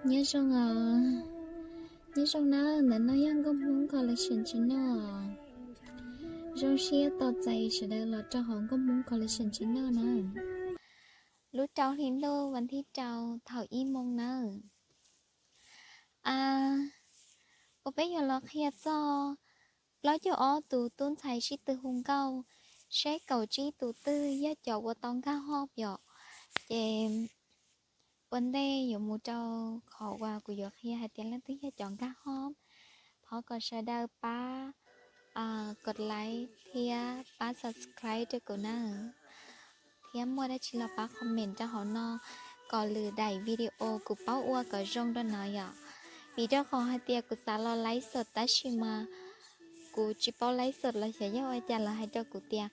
Nyob zoo os, nyob zoo nawb, ntawm no yog Nkauj Hmoob Collection Channel. Zoo siab tos txais sawv daws los rau hauv Nkauj Hmoob Collection Channel nawb. Lub rau hli ntuj vas thib rau thaum ib moos nawb. Ua peb yuav los qhia txog plaub caug ob tus tub ntxhais sib tw hu nkauj, saib kaum tsib tus twg yog cov uas tau nkag hob yom. Ces ua ntej yuav mus rau qhov uas kuv yuav qhia hais tias leej twg yog cov nkag hob, thov kom sawv daws pab kov like thiab pab subscribe rau kuv nawb, thiab muaj dab tsi los pab comment rau hauv no kom lwm daim video kuv paub ua kom zoo rau no yom. Vim rau qhov hais tias kuv xav los live xwb tab sis mas kuv tsis paub live xwb los xyov yog ua cas lawv hais rau kuv tias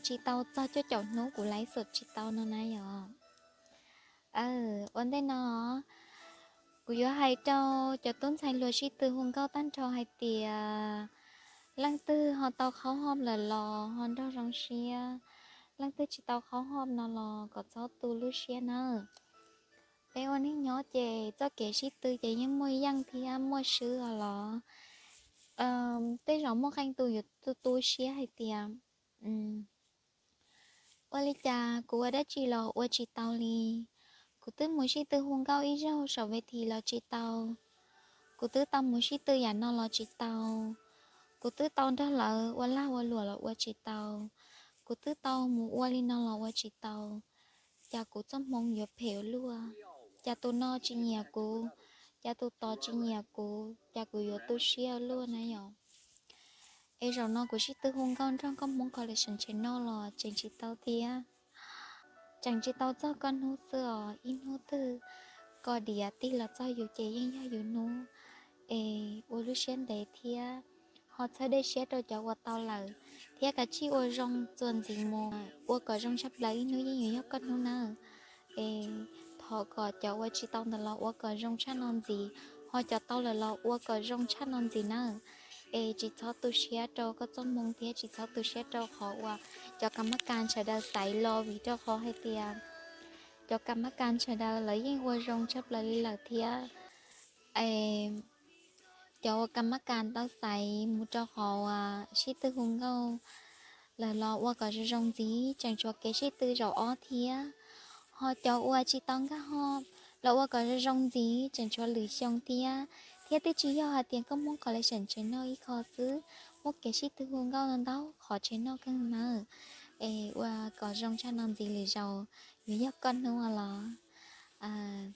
tsis tau txog cuaj caum hnub kuv live xwb tsis tau no na yom. Ua ntej no kuv yuav hais rau cov tub ntxhais hluas sib tw hu nkauj tag nrho hais tias leej twg ho tau qhaub hob lawm los ho nrog zoo siab, leej twg tsis tau qhaub hob no los kom txhob tu lub siab nawb. Peb ua neej nyob ces txoj kev sib tw ces yeej muaj yeej thiab muaj swb os los tej zaum muaj qee tus yuav tu tu siab hais tias ua li cas kuv ua dab tsi los ua tsis tau li. Kuv twb mus sib tw hu nkauj ib zaug saum ves this los tsis tau. Kuv twb tau mus sib tw yam no los tsis tau. Kuv twb tau nrog lawv ua lag ua luam los ua tsis tau. Kuv twb tau mus ua li no los ua tsis tau. Cas kuv txoj hmoo yuav phem ua luaj? Cas tus no tsis nyiam kuv? Cas tus tod tsis nyiam kuv? Cas kuv yuav tu siab ua luaj na yom? Es zaum no kuv sib tw hu nkauj nrog Nkauj Hmoob Collection Channel los tseem tsis tau thiab. Tseem tsis tau txog koj hnub xwb os, ib hnub twg koj diav tig los txog yus ces yeej yog yus hnub. Es ua lub siab ntev thiab ho txhawb dej siab rau cov uas tau lawm, thiab kav tsij ua zoo txuas ntxiv mus, ua kom zoo tshaj plaws ib hnub yeej yuav yog koj hnub nawb. Es thov kom cov uas tsis tau ntawd los ua kom zoo tshaj no ntxiv, ho cov tau lawm los ua kom zoo tshaj no ntxiv nawb. Es tsis txhob tu siab rau koj txoj hmoo thiab tsis txhob tu siab rau qhov uas cov kas mab kas sawv daws xaiv los, vim rau qhov hais tias cov kas mab kas sawv daws lawv yeej ua zoo tshaj plaws li lawm thiab. Cov uas kas mab kas tau xaiv mus rau qhov uas sib tw hu nkauj lawm los ua kom zoo zoo ntxiv, tseem tshuav kev sib tw zaum ob thiab. Ho cov uas tsis tau nkag hob los ua kom zoo zoo ntxiv, tseem tshuav lwm xyoo thiab. Thiab twb tsis yog hais tias Nkauj Hmoob Collection Channel ib qho xwb, muaj kev sib tw hu nkauj ntau qhov channel kawg nawb. Es ua kom zoo tshaj no ntxiv lwm zaus yuav yog koj hnub los.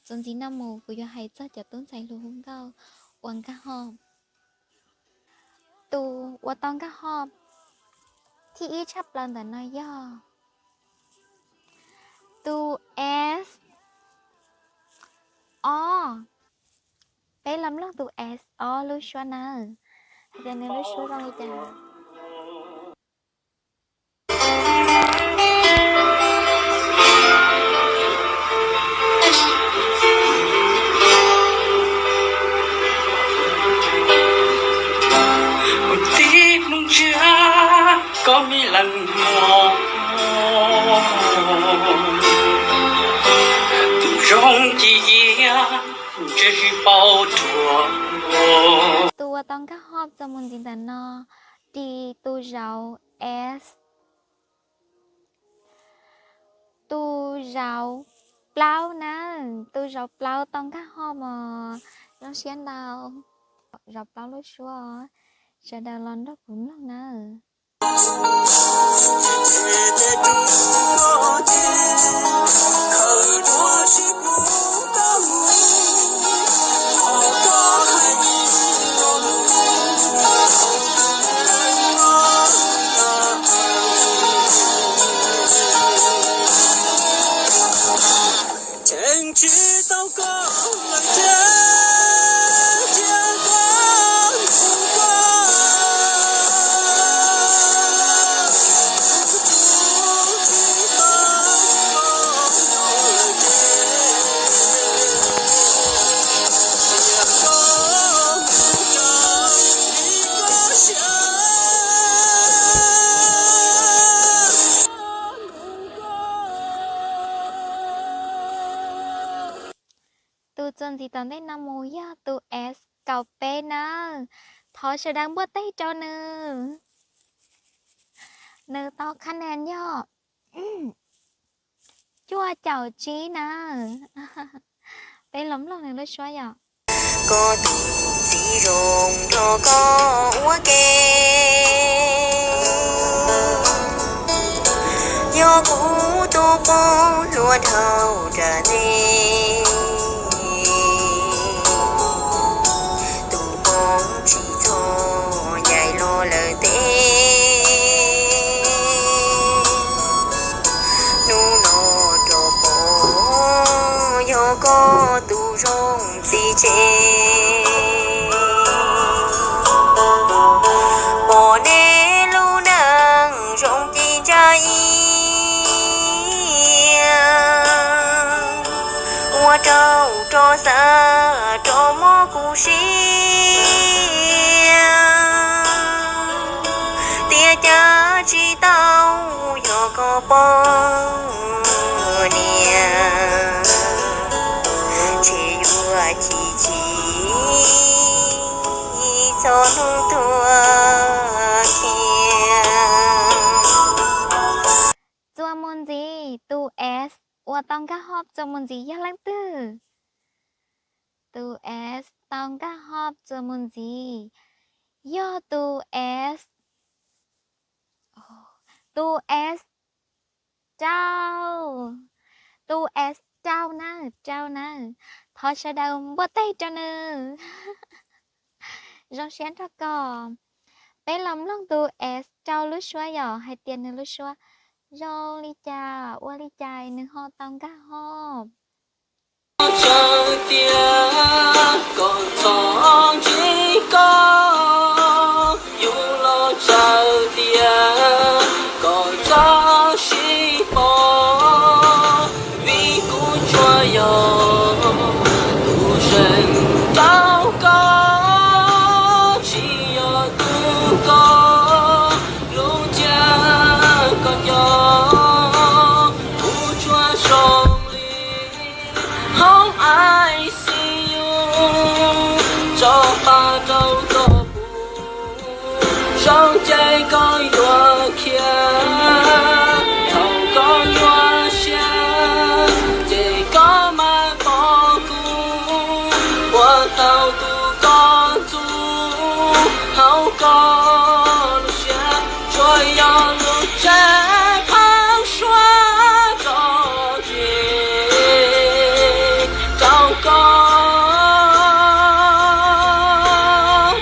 Txuas ntxiv no mus kuv yuav hais txog cov tub ntxhais hluas hu nkauj uas nkag hob. Tus uas tau nkag hob thib ib tshaj plaws ntawm no yog tus S ob. Peb los mloog tus S ob lub suab nawb, hais tias nws lub suab zoo li cas. Tib hnub ntsia koj me leej muam, tus zoo ci iab ntshe sib paub dhuav. Tus uas tau nkag hob txuas mus ntxiv ntawm no, tis tus zauv S. Tus zauv plaub na, tus zauv plaub tau nkag hob mog, zoo siab ntau. Zauv plaub lub suab, sawv daws los nrog kuv mloog nawb. Tus txuas ntxiv tom ntej no mus yog tus S kaum peb nawb. Thov sawv daws npuaj teg rau nws. Nws tau khab nees yog cuaj caum tsib nawb. Peb los mloog nws lub suab yom. Koj tus txiv zoo nrog koj ua ke, yog kuv tus poj hluas dhau nram ntej. Tus poj tsis txhob ncaim los lawm tes, hnub no rau pom yog koj tus zoo txiv tsev. Pom nej lub neej zoo ci ntsa iab, ua rau rog xav rau mob kuv siab. Tiag cas tsis tau yog koj poj niam, ntshe yuav chim chim txog hnub tuag kiag. Txuas mus ntxiv, tus S uas tau nkag hob txuas mus ntxiv yog leej twg? Tus S tau nkag hob txuas mus ntxiv yog tus S, tus S rau, tus S rau na, rau na. Thov sawv daws npuaj teg rau nws. Zoo siab nrog koj. Peb los mloog tus S rau lub suab yom, hais tias nws lub suab zoo li cas, ua li cas nws ho tau nkag hob. Tsaws tias kom txhob ntsib koj, yus los tsaws tias kom txhob sib pom, vim kuv tsuas yog tus seem rau koj, tsis yog tus koj hlub thiab koj nco. Kuv tsuas zoo li hauv I C U, tso pa rau koj pum, zoo ces koj yuav khiav, thaum koj nyuaj siab ces koj mam pom kuv, ua tau tus koj ntxub hauv koj lub siab, tsuas yog lub tsev pheeb suab tso tseg rau koj.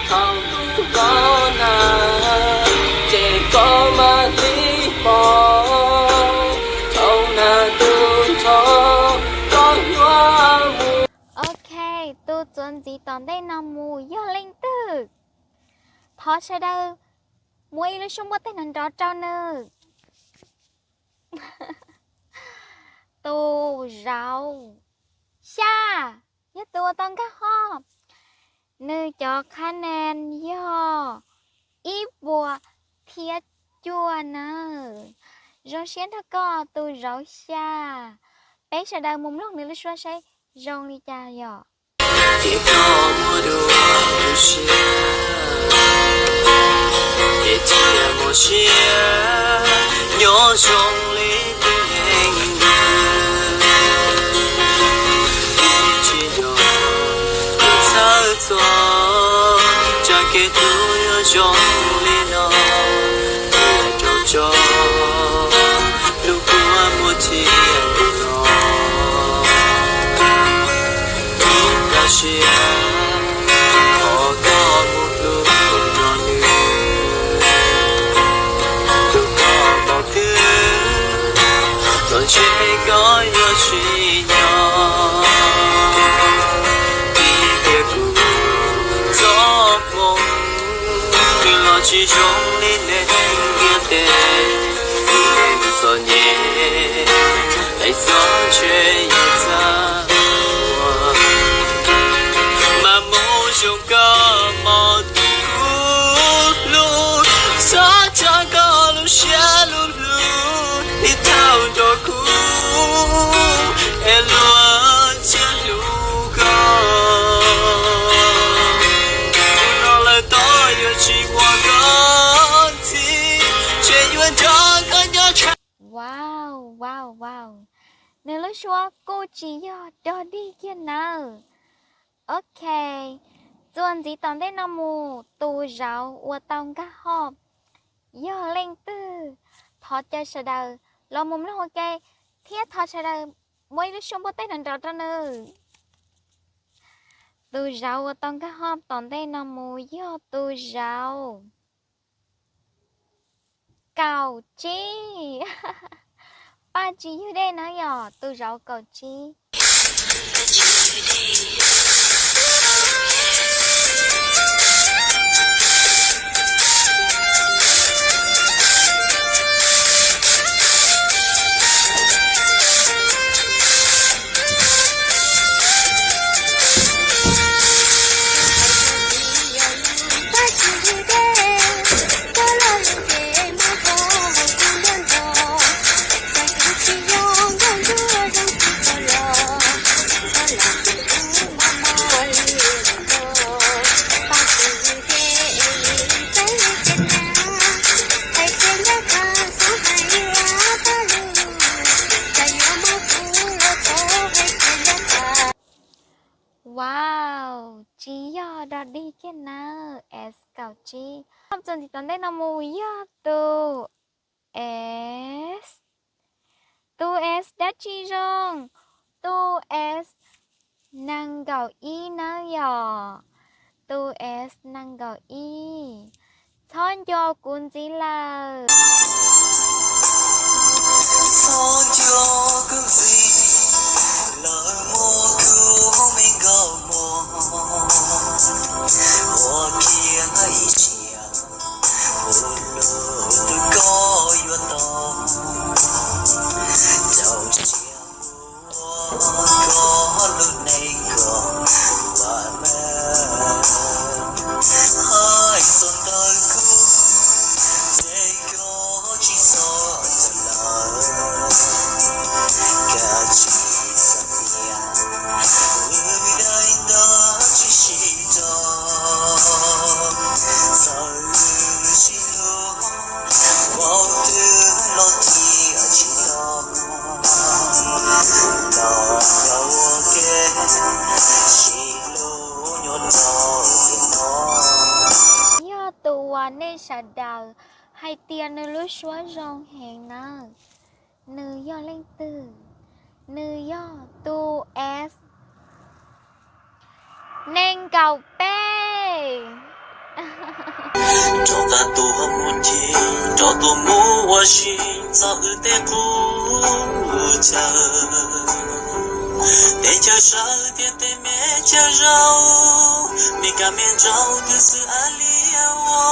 Thaum tus koj nag ces koj mam li pom, thaum nag tu nrho koj yuav mus. Ok, tus txuas ntxiv tom ntej no mus yog leej twg? Thov sawv daws muab ib lub suab npuaj teg nrov nrov rau nws. Tus zauv xya yog tus uas tau nkag hob, nws cov khab nees yog ib puas thiab cuaj nawb. Zoo siab nrog koj tus zauv xya. Peb sawv daws mus mloog nws lub suab saib zoo li cas yom. Ces koj muaj dua lub siab, es thiaj muaj siab nyob zoo li tus neeg yug. Kuv tsis nco, kuv txhawj txog tsam kev hlub yuav zoo li no, thiaj rau tso lub kua muag thiab lub no. Kuv kaj siab qhov koj mus hlub nrog nws, tus koj pom twg los ntshe koj yuav tsis nco. Vim tias kuv txoj hmoo twg los tsis zoo li neeg ntiaj teb, neeg txom nyem, es txoj ntse yus txaj ua. Mas mus xyoo koj mos twg kuv hlub, xav tsa koj lub siab lub hlub li thaum nrog kuv, es luag txhiaj hlub koj. Suab kuj tsis yog dog dig kiag nawb. Ok, txuas ntxiv tom ntej no mus tus zauv uas tau nkag hob yog leej twg? Thov caw sawv daws los mus mloog ua ke thiab thov sawv daws muab ib lub suab npuaj teg nrov nrov rau nws. Tus zauv uas tau nkag hob tom ntej no mus yog tus zauv kaum tsib. Paj Tsis Ywg Dej na yom, tus zauv kaum tsib. Wow, tsis yog dog dig kiag nawb, S kaum tsib. Txuas ntxiv tom ntej no mus yog tus S. Tus S dab tsi zoo? Tus S nees nkaum ib nawb yom. Tus S nees nkaum ib. Txhob nco kuv ntxiv lawm. Txhob nco kuv ntxiv lawm, muaj kuv me nkauj mog, ua kiag ib siab ua lub tus koj yuav tau, rau siab ua koj lub neej kom vam meej. Hais txog ntawm kuv ces koj tsis txhob txhawj lawm, koj tsis xav tias wb daim ntawd tsis sib raug, txawm wb sib hlub npaum twg los thiaj tsis tau, los yog ua ke sib hlub nyob rau tiam no. Yog tus uas nej sawv daws hais tias nws lub suab zoo heev nawb, nws yog leej twg? Nws yog tus S nees nkaum peb. Rov qab tuaj mus ncig, rov tuaj mus ua si txog wb tej qub chaw. Tej chaw sawv thiab tej me chaw zaum, me kab me ntsaum twb xwb a liam ua,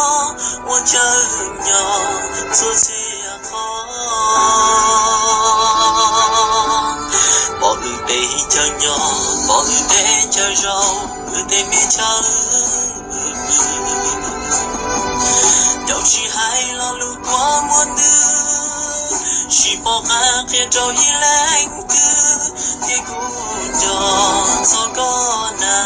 ua chaw nyob txhua txhia qhov. Pom wb tej chaw nyob, pom wb tej chaw zaum, wb tej me chaw, rau tsis hais lo lus kua muag twg, tsis pom qab qhia rau ib leeg twg, thiab kuv nco txog koj na.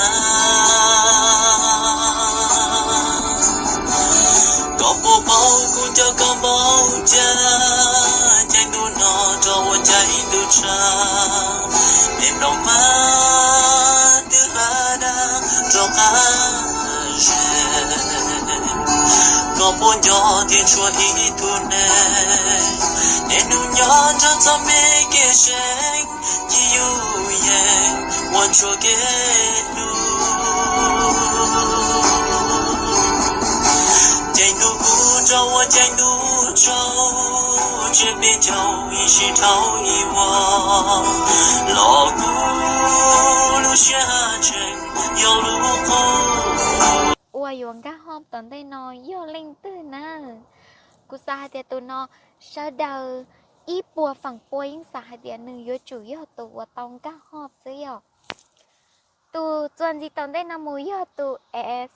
Koj puas paub kuv nco koj npaum cas, caij ntuj no rov ua caij ntuj tshav, me nplooj mab twb hla dag rov qab ze. Koj puas nco tias tshuav ib tug neeg, niaj hnub nyob nrog txoj me kev seem, ci yus yeej ua ntsuag kev hlub. Caij ntuj kub rov ua caij ntuj tsaus, tsiab peb caug ib sij dhau ib vuag, los kuv lub siab tseem yog lub qub. Uas yuav nkag hob tom ntej no yog leej twg na? Kuv xav hais tias tus no sawv daws ib puas feem pua yeej xav hais tias nws yuav tsum yog tus uas tau nkag hob xwb yom. Tus txuas ntxiv tom ntej no mus yog tus S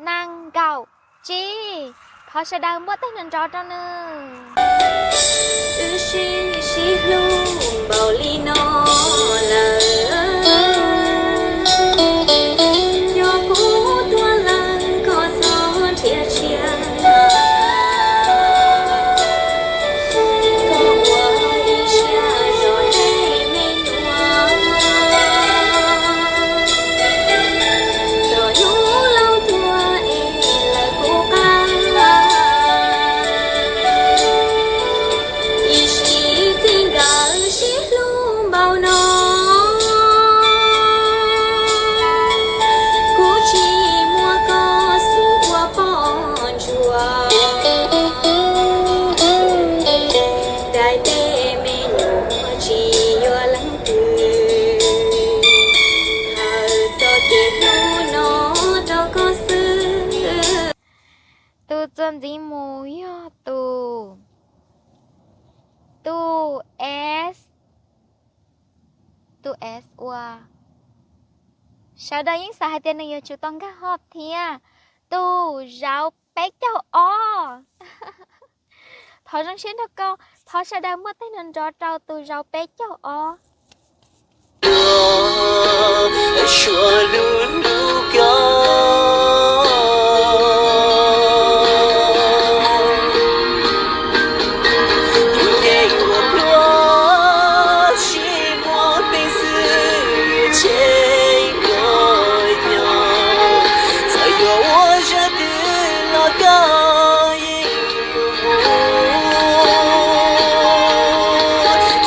nees nkaum tsib. Thov sawv daws npuaj teg nrov nrov rau nws. Wb sib sib hlub npaum li no lawm, yog kuv tuag lawm koj txhob nrhiav tshiab. Koj ua No kuv tsis muaj koj xwb ua poj ntsuam, daim teb me nyuam tsis yuav leej twg, hawm txoj kev hlub no rau koj xwb. Tus txuas ntxiv mus yog tus, tus S, tus S uas sawv daws yeej xav hais tias nws yuav tsum tau nkag hoob thiab, tus zauv peb caug ob. Thov zoo siab nrog koj, thov sawv daws npuaj teg nrov nrov rau tus zauv peb caug ob.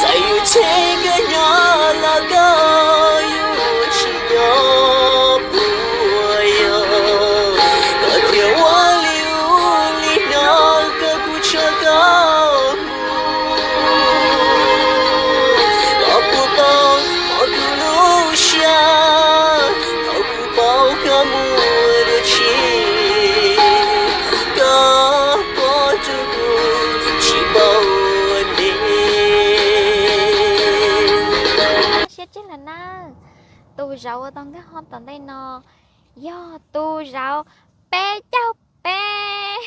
Txawm yus tseem kawg nyob los koj yuav tsis nyob puas yog, koj thiaj ua li ub li no, koj kuj tshua koj mus. Koj puas paub hmoov kuv lub siab, thaum kuv paub koj mus dua tshiab, koj pom rau kuv tsis paub ua ntej. Siab tseg lawm na, tus zauv uas tau nkag hoob tom ntej no yog tus zauv peb caug peb.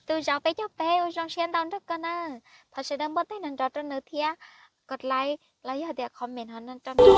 Tus zauv peb caug peb ua zoo siab ntau nrog koj na. Thov sawv daws npuaj teg nrov nrov rau nws thiab, kov like los yog tias comment hauv no rau nws.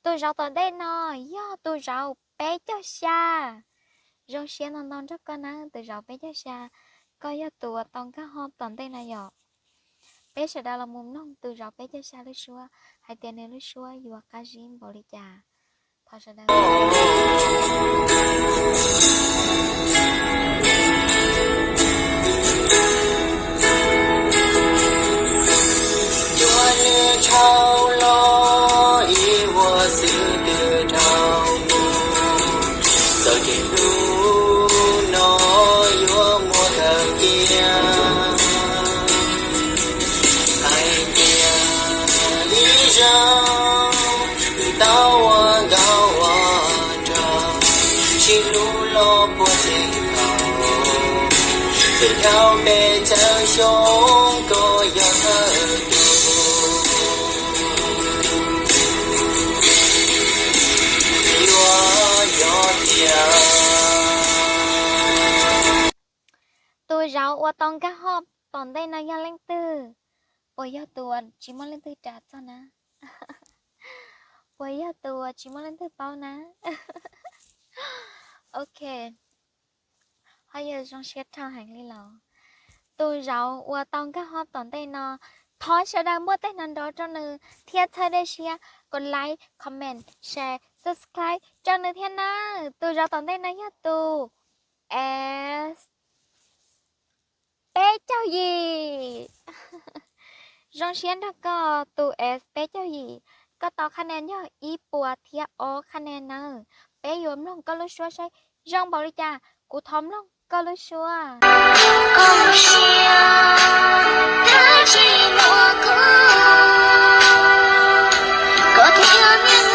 Tus zauv tom ntej no yog tus zauv peb caug xya. Zoo siab ntau ntau nrog koj na tus zauv peb caug xya, koj yog tus uas tau nkag hoob tom ntej no yom. Peb sawv daws los mus mloog tus zauv peb caug xya lub suab hais tias nws lub suab yuav qab zib npaum li cas. Thov sawv daws hais tias ib zaug nws tau ua nkauj ua nraug, tsis hlub los puas tseem tau, txawm dhau pes tsawg xyoo koj yog thawj tug. Yuav yog tias tus zauv uas tau nkag hoob tom ntej no yog leej twg? Puas yog tus uas tsis muaj leej twg ras txog na? Puas yog tus uas tsis muaj leej twg paub na? Ok, ho yog zoo siab rau heev li los. Tus zauv uas tau nkag hoob tom ntej no, thov sawv daws npuaj teg nrov nrov rau nws thiab txhawb dej siab kom like, comment, share, subscribe rau nws thiab na. Tus zauv tom ntej no yog tus S peb caug yim. Zoo siab nrog koj tus S peb caug yim, koj tau qhab nia yog ib puas thiab ob qhab nia nawb. Peb yuav mloog koj lub suab saib zoo npaum li cas, kuv thov mloog koj lub suab. Koj lub siab twb tsis muaj kuv, koj thiaj niaj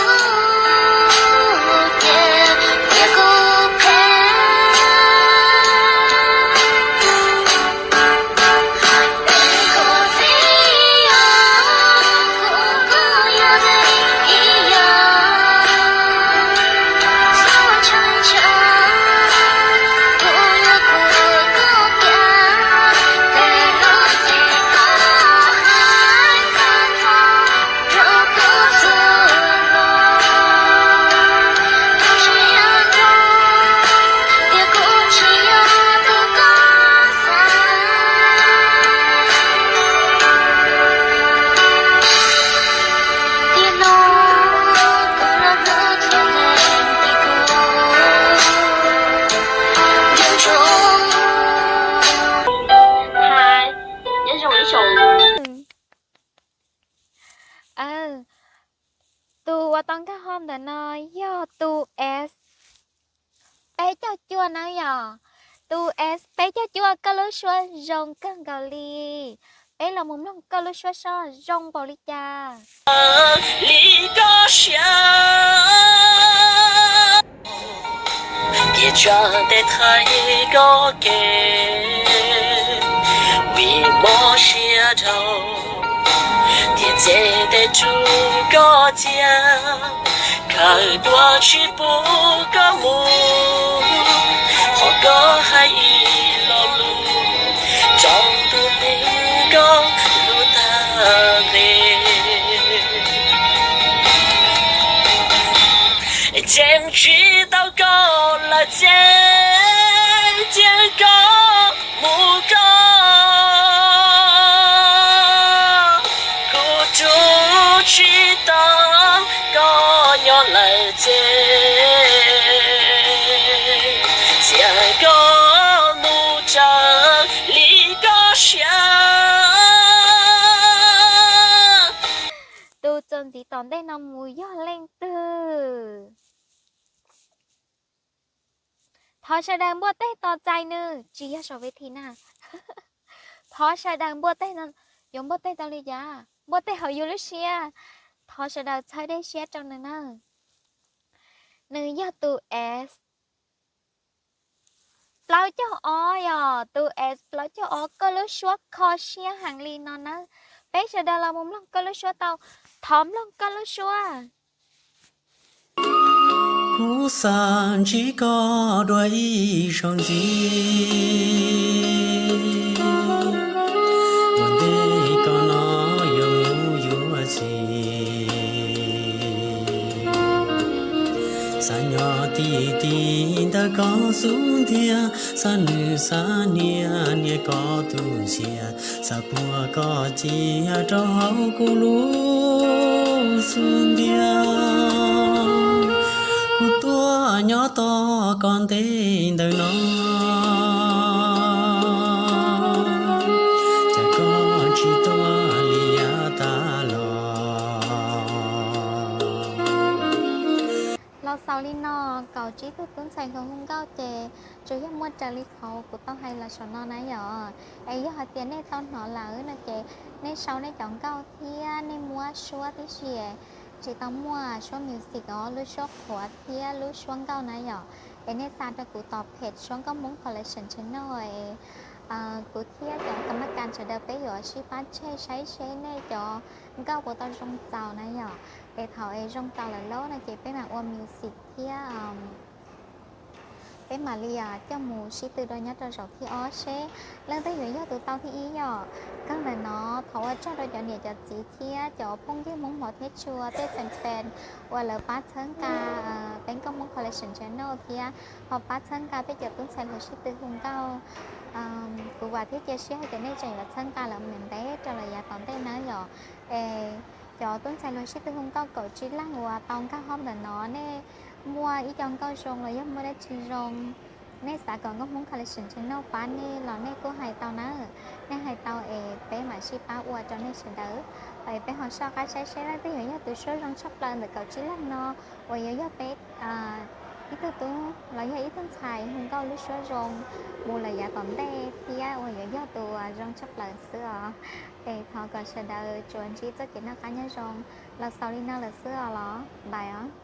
hnub tias tias kuv phem. Tus uas tau nkag home ntawm no yog tus S peb caug cuaj na yom. Tus S peb caug cuaj, koj lub suab zoo kawg nkaus li. Peb los mus mloog koj lub suab seb zoo npaum li cas. Li koj siab, tias tsa tes thaij koj kev, vim mob siab dhau, tias txhais tes rub koj cia, khaws tuaj tsis pub koj mus, qhov koj hais ib lo lus rau tus neeg koj hlub tag nqi. Tseem tsis tau koj lawm txeeb, cia koj mus koj, kuv rub tsis tau koj nyob lawm txeeb, cia koj mus tsa li koj siab. Tus txuas ntxiv tom ntej no mus yog leej twg? Thov sawv daws npuaj teg tos txais nws, tsis yog saum ves thi na. Thov sawv daws npuaj teg, yuav npuaj teg tau li cas? Npuaj teg hauv yus lub siab. Thov sawv daws txhawb dej siab rau nws na. Nws yog tus S plaub caug ob yom, tus S plaub caug ob, koj lub suab kho siab heev li no na. Peb sawv daws los mus mloog koj lub suab tau, thov mloog koj lub suab. Kuv xav ntsib koj dua ib zaug ntxiv, ua ntej koj no yuav mus yuav txiv. Xav nyob ti ti ntawm koj xub ntiag, xav nws xav niam niam koj tus ntxhias, xav puag koj cia rau hauv kuv lub xub ntiag. Kuv tuaj nyob tos koj ntev ntawm no, cas koj tsis tuaj li yav tas los. Los xaus li no, kaum tsib tug tub ntxhais hluas hu nkauj ces tsuas yog muaj raws li qhov kuv tau hais los saum no na yom. Es yog hais tias nej tau hnov lawm no ces nej sau nej cov nkauj thiab nej muab suab tib si, tsis tau muaj suab music os, lub suab qhuav thiab lub suab nkauj na yom. Es nej xa rau kuv tom page Suab Nkauj Hmoob Collection Channel, kuv thiab cov kam maj kas sawv daws peb yuav sib pab tseg saib seb nej cov nkauj puas tau zoo txaus na yom. Es thaum es zoo txaus lawm lauj no ces peb mam ua music thiab peb mam li coj mus sib tw dua nyob rau zaum thib ob seb leej twg yuav yog tus tau thib ib yom. Kawg ntawm no thov ua tsaug rau cov niam cov txiv thiab cov phooj ywg Hmoob hmov thiab tshua tej fan fan uas lawv pab txhawb nqa peb Nkauj Hmoob Collection Channel thiab ho pab txhawb nqa peb cov tub ntxhais hluas sib tw hu nkauj. Kuv vam thiab cia siab hais tias nej tseem yuav txhawb nqa lawv mus ntev rau lawm yav tom ntej nawb yom. Es cov tub ntxhais hluas sib tw hu nkauj kaum tsib leeg uas tau nkag hoob ntawm no, nej muaj ib co nkauj zoo los yog muaj dab tsi zoo, nej xav kom Nkauj Hmoob Collection Channel pab nej los nej kuj hais tau na. Nej hais tau es peb mam sib pab ua rau nej sawv daws. Es peb ho soj qab saib seb leej twg yuav yog tus suab zoo tshaj plaws ntawm kaum tsib leeg no uas yuav yog peb Ib tug tub los yog ib tug ntxhais hu nkauj lub suab zoo mus lawm yav tom ntej thiab uas yuav yog tus uas zoo tshaj plaws xwb os. Es thov kom sawv daws tsuas ntsib txoj kev noj qab nyob zoo. Los xaus li no lawm xwb os los bye os.